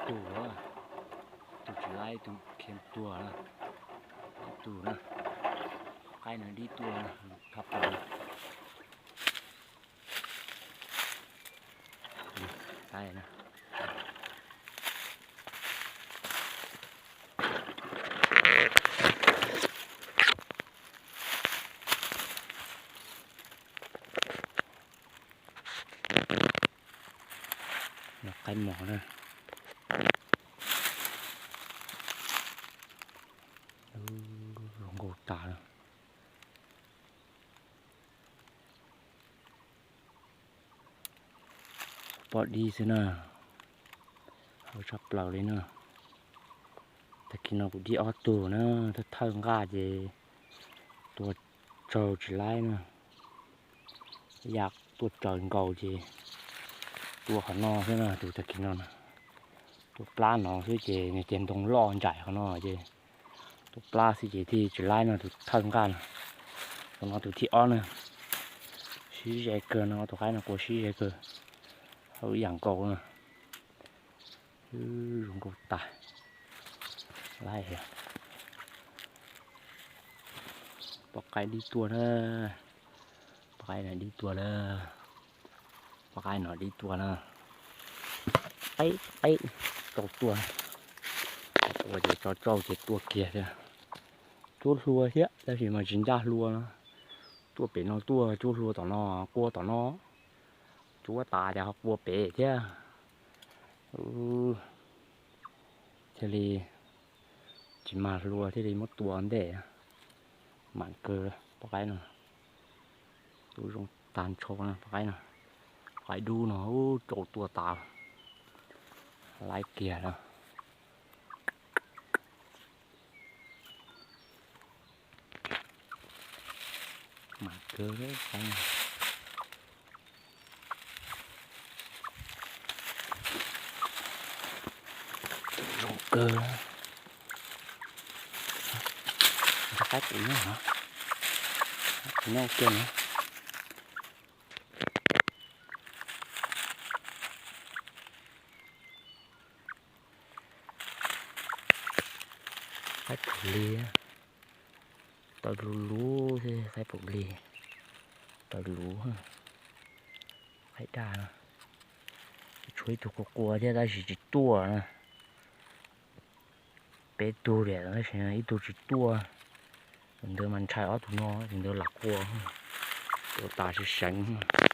Tus, tus tsis laib, tus khiav tuag na. Ib tug na, qaib no dib tuaj na, thab plaws. Qaib na. Qaib mos na. Zoo nkauj tas. Pom dib xwb na, hau tshaj plaws li na. Tag kis no kuv dib ob tug na, thawj thawj nqaj ces tua tsaug tsis laib na. Ya tuaj tsaws nkaus ces tua qhov no xwb na, tus tag kis no na. Tua plab no xwb ces nws tias ntoo loj nraim qhov no ces tua plab xwb ces thiaj tsis laib no, tus thawj nqaj no. Tus no tus thib ob na. Sib ze kawg no, tus qaib no qua sib ze kawg. Hau ib yam nkaus na. Zoo nkauj tas. Laib, poj qaib dib tuaj na. Poj qaib no dib tuaj na. Poj qaib no dib tuaj na. Qaib, qaib rau tuaj. Tua ces tso tsauj ces tuaj kiag thiab. Cuab hlua thiab tab sis mas tsis ncaj hlua no. Tuaj pem no tuaj cuab hlua tom no, qua tom no. Cuab tas ces ho qua pem thiab. Thiaj li tsis mag hlua thiaj li muab tua ntej. Mam kawg poj qaib no. Tub zoo tag nrho na poj qaib no. Qaib dub no, ub, tsau tua tas. Laib kiag na. Mam kawg, zoo kawg. Qaib pum nyob hov, pum nyob kiag no. Qaib pum li, taw luv luv xwb, qaib pum li, taw luv. Qaib daj no, tshuav ib tug qua qua thiab tab sis tsis tuaj na. Peb tug tiam tab sis ib tug tsis tuaj. Tus ntawd mas ntshai ob tug no, tus ntawd lam qua, tua tas seev seev.